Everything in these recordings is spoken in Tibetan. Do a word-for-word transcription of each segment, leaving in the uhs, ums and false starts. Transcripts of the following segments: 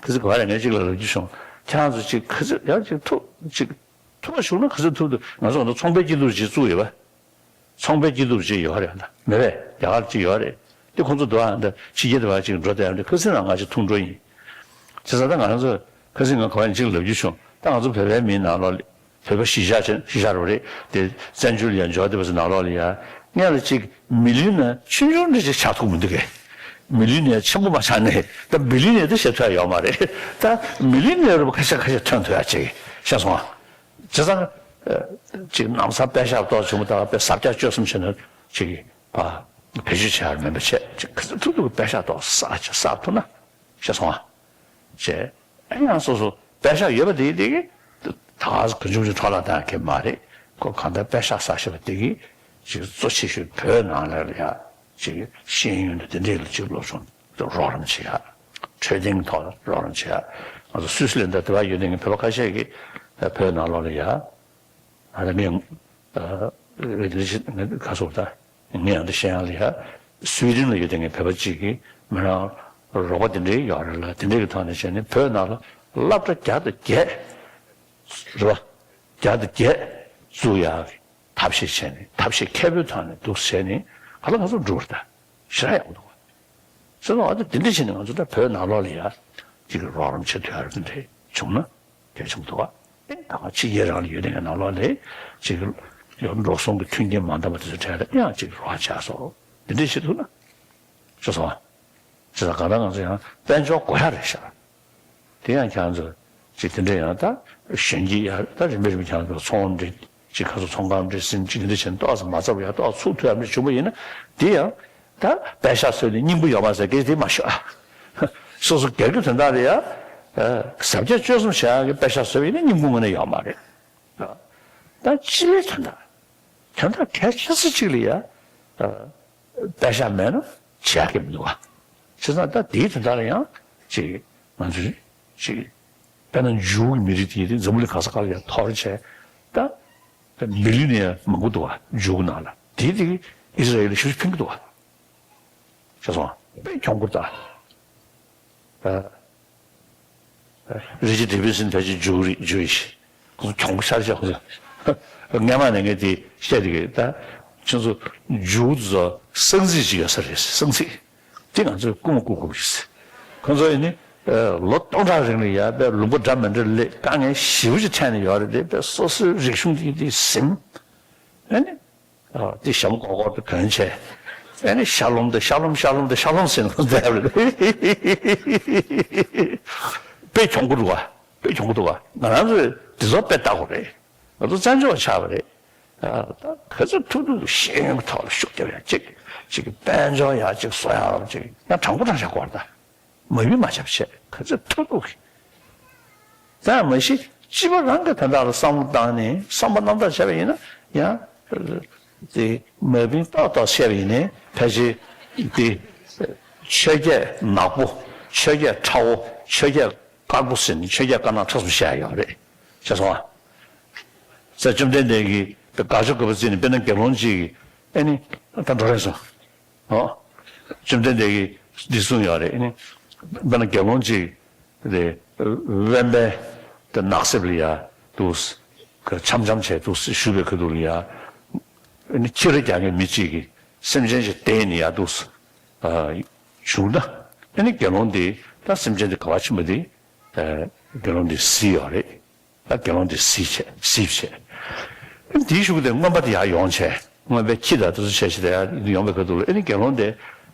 ཁ་སང་ག་བ་རེ་ངས་གཅིག་ལ་ལབ་རྒྱུ་བྱུང་། ཁྱེད་རང་ཚོ་གཅིག་ཁ་སང་ཡང་གཅིག་ཐུབ་གཅིག་ཐུབ་པ་བྱུང་ན་ག་ཚོད་ཐུབ་ཐུབ། ང་ཚོ་ད་ཚོང་པའི་སྐྱིད་སྡུག་ཅིག་བཙུགས་ཡོད་པ། ཚོང་པའི་སྐྱིད་སྡུག་ཅིག་ཡོད་རེད། ད་མེད་པས། རྒྱ་གར་ཅིག་ཡོད་རེད། དེ་ཁོང་ཚོ་འདུག་ཨ། ད་ཕྱི་རྒྱལ་དུ་བ་ཅིག་འགྲོ་བསྡད་ཡོད་རེད། ཁ་སང་རང་ང་ཅིག་ཐུག་འགྲོ་ཡིན། བྱས་ཙང་ད་ང་རང་ཚོ་ཁ་སང་ང་ག་བ་ཡིན་གཅིག་ལབ་རྒྱུ་བྱུང་། ད་ང་ཚོ་བོད་པའི་མིའི་ནང་ལོགས་ལ་བོད་པ་གཞིས་ཆགས་ཆེན་གཞིས་ཆགས་རེད་དེ། བཙན་བྱོལ་ཡང་འབྱོར་བསྡད་པ་ཚོ་ནང་ལོགས་ལ་ཡ་སྔོན་ལ་ཅིག་མི་ལི་ཡོན་ནེར་ཆུང་ཆུང་འདྲ་ཅིག་ཆགས་ཐུབ་མི་འདུག་གས། མི་ལི་ཡོན་ནེར་ཆེན་པོ་མ་ཆགས་ནས་ད་བི་ལི་ཡོན་ནེར་ད་བྱེད་ཐུབ་ཡ་ཡོད་མ་རེད། ད་མི་ལི་ཡོན་ནེར་རུ་ཁ་ཤས་ཁ་ཤས་ཐོན་ཐུབ་ཡ་ཅིག་ཤེས་སོང་ཨ། བྱས་ཙང་། ཅིག་ལམ་སང་པད་ཤག་ཏོག་ཙམ་བྱུང་བ་དང་དཔེ་ཟབ་རྒྱ་སྤྱོད་གསུམ་བྱས་ན་ཅིག་ཕ་བེད་སྤྱོད་བྱ་ཡ་མིན་པ་བྱས། ཅིག་ག་ཚོད་ཐུབ་ཐུབ་པད་ཤག་ཏོག་ཙམ་ཅིག་བསགས་ཐུབ་ན་ཤེས་སོང་ཨ། བྱས། ཨེ་ཡང་སོ་སོ་པད་ཤག་ཡོད་པ་དེ་དེ་གི་ད་ག་ཚོད་གང་བྱུང་བྱུང་འཕྲོ་བརླག་བཏང་ཡ་གང་ཡང་མ་རེད། ཁོ་གང་ལྟར་པད་ཤག་བསགས་ཤེས་པ་དེ་གི་ཅིག་གཙོ་ཆེ་ཤོས་བོད་ནང་ལ་ཡ་ཅིག་ཤེས་ཡོན་དང་དེ་འདྲས་ལ་ཅིག་སློབ་སྦྱོང་རོགས་རམ་བྱེད་ཡ། འཕྲོད་བསྟེན་གྱི་ཐོག་ལ་རོགས་རམ་བྱེད་ཡ། ང་ཚོ་སུད་སི་ལན་ད་དེ་བ་ཡོད་མཁན་གྱི་བོད་པ་ཁ་ཤས་ཀྱིས་བོད་ནང་ལོགས་ལ་ཡ། ཨ་ད་ངས་ཨ་ངས་འདི་ཞིག་ངས་ག་ཚོད་ད་ངས་ཡང་འདི་བཤད་ཡང་ལ་ཡ། སུའི་ཌེན་ལ་ཡོད་དེ་ངས་བོད་པ་གཅིག་གིས་མི་རང་རོགས་པ་དེ་འདྲའི་ཡོད་རེད་ལ། དེ་འདྲའི་གི་ཐོག་ནས་བྱས་ནས་བོད་ནང་ལ་སློབ་གྲྭ་བརྒྱ་དང་བརྒྱད་རེད་པ། བརྒྱ་དང་བརྒྱད་བཙུགས་ཡག་གི་ཐབས་ཤེས་བྱས་ནས་ཐབས་ཤེས་མཁས་པོའི་ཐོག་ནས་འདུག་བྱས་ནས་ག་ལ་ག་ཚོད་འགྲོ་རེད་ད། ཞེ་དྲག་ཡག་པོ་འདུག་བ། བྱས་ཙང་ཨ་ད་དེ་འདྲ་བྱས་ནས་ང་ཚོ་ད་བོད་ནང་ལོགས་ལ་ཡ་ཅིག་རོགས་རམ་བྱེད་ཐུབ་ཡ་རེ་འདྲ་བྱུང་ན་གལ་ཆེན་པོ་འདུག་བ། ཨེ་ད་ག་ཕྱི་རྒྱལ་རང་ལ་ཡོད་དེ་ནང་ལོགས་ལ་ཅིག་ཡང་འགྲོ་སོང་གི་མཐུན་རྐྱེན་མ་འདང་བ་དེ་ཚོ་གྲས་ལ་ཡང་ཅིག་རོགས་བྱས་སོ། དེ་འདྲ་བྱེད་ཐུབ་ན་ཤེས་སོང་བ། བྱས་ཙང་གང་ལྟར་ང་ཚོ་ཡང་དཔལ་འབྱོར་དགོས་ཡ་རེད་ཤག་དེ་ཡང་ཁྱེད་རང་ཚོ་ཅིག་དེ་འདྲ་ཡང་ད་གཞོན་སྐྱེས་ཡ་ད་རིམ་པས་རིམ་པས་ཁྱེད་རང་ཚོ་ཚོང་འབྲེལ་ཅིག་ཁ་སོ་ཚོང་ཁང་འདྲ་ཟིན་ཅིག་འདི་བྱས་ཏོག་ཙམ་མ་ཚབ་ཡ་ཏོག་ཚུགས་ཐུབ་ཡ་མི་བྱུང་བ་ཡིན་ན་དེ་ཡང་ད་པད་ཤག་ཟོས་ནས་སྙིང་པོ་ཡོད་མ་ཟེར་གི་དེ་མ་ཤོད་ཨ། སོ་སོ་སྒེར་གྱི་དོན་དག་ལ་ཡ་ཟབ་རྒྱ་སྤྱོད་གསུམ་བྱ་ཡ་གི་པད་ཤག་ཟོས་པ་ཡིན་ན་སྙིང་པོ་དངོས་གནས་ཡོད་མ་རེད། ད་སྤྱི་པའི་དོན་དག་དོན་དག་གལ་ཆེ་ས་གཅིག་ལ་ཡ། པད་ཤག་མེད་ན་བྱེད་ཡག་གི་མི་འདུག་བ། བྱས་ཙང་ད་དེའི་དོན་དག་ལ་ཡང་ཅིག་ང་ཚོས་ཅིག་དཔེར་ན་འཇུའུ་གི་མི་རིགས་དེ་ཡིན་དུས་འཛམ་བུ་གླིང་ག་ས་ག་ལ་ཡང་འཐོར་བྱས། ད་མི་ལི་ཡོན་ནེར་མང་པོ་འདུག་བ་འཇུའུ་ནང་ལ། དེ་དེ་ཨི་སི་ར་ཨེལ་ལ་ཞེ་པོ་ཕན་གྱི་འདུག་བ། བྱས་ཙང་དཔེ་གྱོང་པོ་ད། རི་ཅར་ཌེ་བི་སན་ཕལ་ཆེར་འཇུའུ་རེད། འཇུའུ་ཡིན། ཁོང་ཚོ་གྱོང་པོ་ཤར་ཤར་ཁོང་ཚོ། སྔན་མ་ནས་ངས་དེ་བཤད་དེ་གི་ད། ཁྱོད་ཚོ་འཇུའུ་ཚོ་གསང་ཚིག་ཅིག་ཡོད་ས་རེད། གསང་ཚིག་དེ་ང་ཚོས་རྐུ་མ་རྐུ་དགོས་ཀྱི་རེད། ཁོང་ཚོ་ཡིན་ནི་ལོ་སྟོང་ཕྲག་རིང་ལ་ཡ་དཔེ་ལུང་པ་འདྲ་མི་འདྲ་སླེབས། དཀའ་ངལ་ཞེ་པོ་ཅིག་འཕྲད་ནས་ཡོད་རེད་དེ། དཔེ་སོ་སོའི་རིག་གཞུང་དེ་དེ་ཟིན། ཨ་ནི། ཨ། དེ་ཞྭ་མོ་སྒོར་སྒོར་དུ་གྱོན་བྱས། ཨ་ནི་ཤར་ལྷུམ་དུ་ཤར་ལྷུམ་ཤར་ལྷུམ་དུ་ཤར་ལྷུམ་ཟེར་ནས་བསྡད་པ་རེད། དཔེ་གྱོང་པོ་འདུག་བ། དཔེ་གྱོང་པོ་འདུག་བ། ང་རང་ཚོས་དེ་ཚོ་དཔེ་ལྟ་དགོས་རེད། ང་ཚོ་བཙན་བྱོལ་བ་ཆགས་པ་རེད། ཨ། ད་ག་ཚོད་ཐུབ་ཐུབ་ཤེས་ཡོན་གྱི་ཐོག་ལ་ཤུགས་རྒྱབ་ཡ་གཅིག་གཅིག་གི་དཔལ་འབྱོར་ཡ་གཅིག་བཟོ་ཡ་རོགས་གཅིག་ཡང་དྲང་པོ་དྲང་བཞག་དགོས་རེད་ད། མ་ཡུལ་མ་ཆབ་བྱས་ག་ཚོད་ཐུབ་ཐུབ་ཀྱི། ད་མ་གཞི་སྤྱི་པ་རང་གི་དོན་དག་ལ་བསམ་བློ་བཏང་ནས་བསམ་པ་རྣམ་དག་བྱས་པ་ཡིན་ན་ཡང་། དེ་མ་བིན་ཏག་ཏག་བཤད་པ་ཡིན་ནའི་ཕལ་ཆེར་དེ་ཆོས་བརྒྱད་ནག་པོ། ཆོས་བརྒྱད་ཁྲ་བོ། ཆོས་བརྒྱད་དཀར་པོ་ཟེར་ནས་ཆོས་བརྒྱད་དཀར་ནག་ཁྲ་གསུམ་བཤད་ཡོད་རེད། ཤེས་སོང་ཨ། ས་བཅོམ་ལྡན་འདས་ཀྱིས་དགག་བྱ་དགོས་པ་བརྩིས་ནས་དཔེར་ན་དགེ་སློང་གཅིག་གིས་ཨེ་ནི་ད་འགྲོ་རན་སོང་། ཨོ། བཅོམ་ལྡན་འདས་ཀྱིས་འདི་གསུངས་ཡོད་རེད། ཨེ་ནི་དཔེར་ན་དགེ་སློང་གཅིག་དེ་དབེན་པའི་དེ་ནགས་གསེབ་ལ་ཡ་འདུག་ག་འཆམ་འཆམ་བྱས་འདུག་བཞུགས་པའི་ཁ་ཐུག་ལ་ཡ། ཨེ་ནི་ཁྱི་ར་རྒྱག་མཁན་མི་གཅིག་གིས་སེམས་ཅན་ཞིག་བསྡད་ནས་ཡ་འདུག་བཞུགས་ན། ཨེ་ནི་དགེ་སློང་དེ་ད་སེམས་ཅན་དེ་ག་བ་ཕྱིན་པ་དེ་དགེ་སློང་དེ་གཟིགས་ཡོད་རེད། ད་དགེ་སློང་དེ་གཟིགས་བྱས་གཟིགས་བྱས། དེའི་གཞུག་གུ་དེ་རྔོན་པ་དེ་ཡར་ཡོང་བྱས། རྔོན་པའི་ཁྱི་དང་དེ་ཚོ་བྱས་བྱས་དེ་ཡར་ཡོང་བའི་ཁ་ཐུག་ལ་ཨེ་ནི་དགེ་སློང་དེ་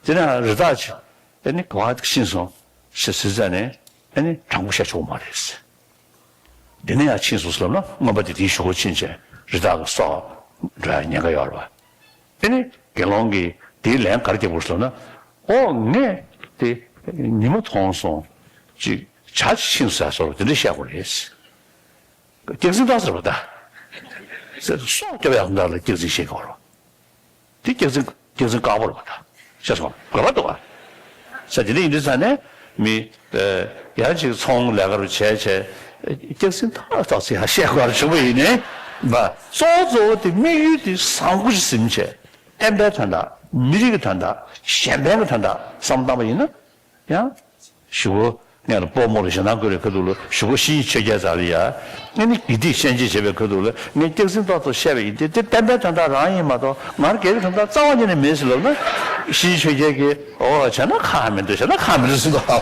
དེ་ནས་རི་དྭགས་ཀྱིས་ཨེ་ནི་ག་བ་ཕྱིན་སོང་ཞེས་ཟེར་ཙ་ནས་ཨེ་ནི་དྲང་པོ་བཤད་ཆོག་མ་རེད། དེ་ནས་ཡར་ཕྱིན་སོང་ཟེར་ལབ་ན་རྔོན་པ་དེ་དེའི་གཞུག་གུ་ཕྱིན་བྱས་རི་དྭགས་ཀྱི་སྲོག་འགྲོ་ཡ་ཉེན་ཁ་ཡོད་རེད་པ། ཨེ་ནི་དགེ་སློང་གིས་དེའི་ལན་ག་རེ་རྒྱབ་པ་རེད་ཟེར་ན། ཨོ་ངས་དེ་ཉི་མ་མཐོང་སོང་། ཅིག་བྱ་ཅིག་ཕྱིན་སོང་ཟེར་བ་དེ་འདྲ་བཤད་དགོས་རེད། སྐྱག་རྫུན་བཏང་ཟེར་བ་ད། སྲོག་སྐྱོབ་ཡག་འདྲ་ལ་སྐྱག་རྫུན་བཤད་དགོས་རེད། དེ་སྐྱག་རྫུན་སྐྱག་རྫུན་དཀར་པོ་རེད་པ་ད། ཤེས་སོང་། དགོས་པ་འདུག་ག་ས་དེ་འདྲ་ཡིན་དུས་ཙ་ནས་མི་ཡང་ཅིག་ཚོང་ལས་ཀ་རུ་བྱས་བྱས་སྐྱག་རྫུན་ཏག་ཏག་ཅིག་ཡང་བཤད་དགོས་རེད་བྱུང་བ་ཡིན་ནའི། མ་གཙོ་བོ་གཙོ་བོ་དེ་དམིགས་ཡུལ་དེ་བཟང་པོ་ཞིག་ཟིན་བྱས། བསྟན་པའི་དོན་དག་མི་རིགས་ཀྱི་དོན་དག་གཞན་ཕན་གྱི་དོན་དག་བསམ་བློ་བཏང་པ་ཡིན་ན། ཡང་ཞུ་བོ་ ངས་ལ་སྤོ་མོ་ལ་ཞེ་སྡང་ཁུར་བའི་ཁ་ཐུག་ལ་གཞུག་གུ་ཤེས་ཡོན་ཆོས་རྒྱལ་རྩ་ལ་ཡ། ངས་ནི་དགེ་སྡིག་ཤན་འབྱེད་བྱེད་པའི་ཁ་ཐུག་ལ་ངས་སྐྱག་རྫུན་ཏོག་ཏོ་བཤད་པ་ཡིན་ཏེ། དེ་བསྟན་པའི་དོན་དག་རང་ཡིན་མ་གཏོགས་ང་རང་སྒེར་གྱི་དོན་དག་རྩ་བ་ཉིད་ནས་མེད་ཟེར་ལབ་ན། ཤེས་ཡོན་ཆོས་རྒྱལ་གྱིས་ཨོ་བྱས་ན་ཁག་མི་འདུག་བྱས་ན་ཁག་མི་འདུག་ཟེར་འདུག་ཨ།